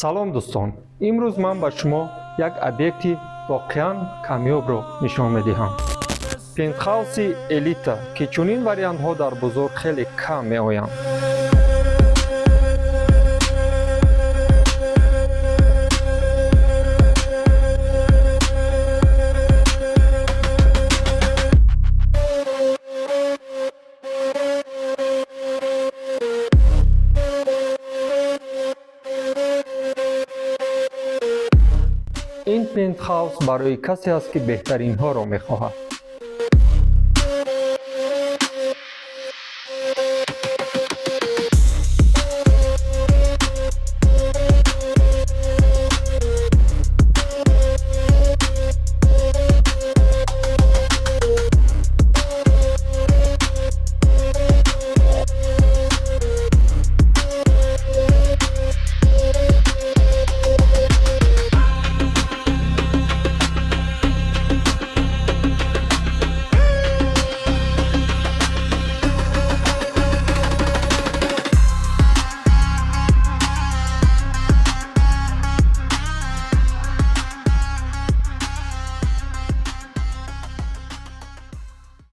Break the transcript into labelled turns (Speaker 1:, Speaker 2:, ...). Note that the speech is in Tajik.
Speaker 1: Салом, дӯстон! Имрӯз ман ба шумо як объекти воқеан камёбро нишон медиҳам, пентхауси элита, ки чунин вариантҳо дар бозор хеле кам меоянд. Ин пентхаус барои касе аст, ки беҳтаринҳоро мехоҳад.